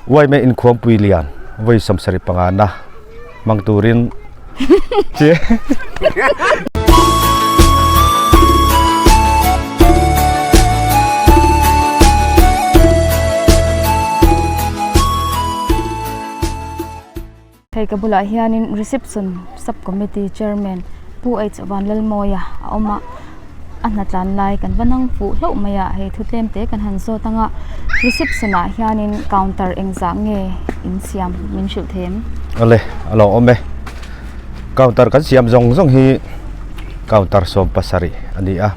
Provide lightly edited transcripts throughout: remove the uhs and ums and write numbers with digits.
Uaime inkhuampui lian vawi 75 na hmang turin che. Hei ka bulah hianin reception sub committee chairman Pu H Vanlalmawia a awm a a hna tlan lai kan va nang fuh hlauh mai a hei thu tlem te kan han zawt ang a reception ah hianin counter engzah nge in siam min hrilh thei em? Awle a lo awm e counter kan siam zawng zawng hi counter 17 a ni a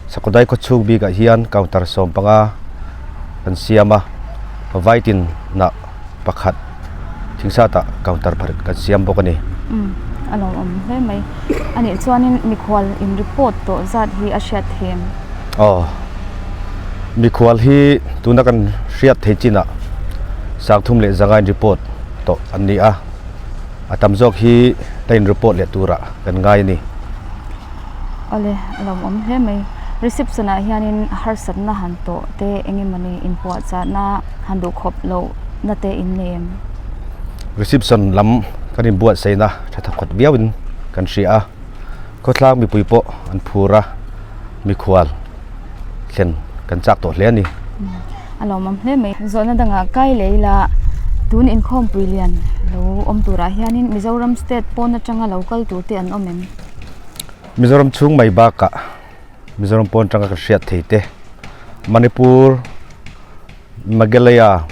Sakawdai khawchhung bikah hian counter 15 kan siam a vaitin nah pakhat thingsatah counter pakhat kan siam bawk a ni. Umm a lo awm hle mai. A nih chuanin mikhual in report tawh zat hi a hriat thei em? Aw mikhual hi tuna kan hriat thei chinah 35 leh 5 in report tawh an ni a, a tam zawk hi la in report leh turah kan ngai a ni. Awle a lo awm hle mai. Reception ah hianin harsatna han tawh te eng emawni inpuahchahna han duh khawp loh na te in nei em? Reception lam kan inbuatsaihna tha thawkhat viauin kan hria a, khawthlang mipui pawh an phur a, mikhual thlen kan chak tawh hle a ni. A lo awm hle mai. Zawhna dangah kai leh ila tun inkhawmpui lian lo awm turah hianin Mizoram state pawn atanga lo kal tur te an awm em? Mizoram chhung mai bakah Mizoram pawn atanga ka hriat thei te Manipur, Meghalaya,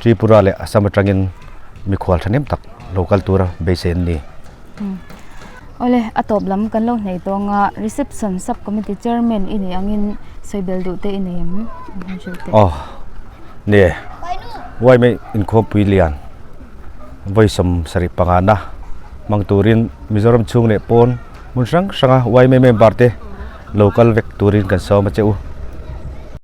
Tripura leh Assam atangin mikhual thahnem tak lo kal tura beisei an ni. Awle, a tawp lam kan lo hnei tawng a, Reception Sub Committee Chairman i nih angin sawibel duh te i nei em? Aw, ni e. Uaimei inkhawmpui lian vawi 75 na hmang turin Mizoram chhung leh pawn hmun hrang hranga yma member te lo kal vek turin kan sawm a che u.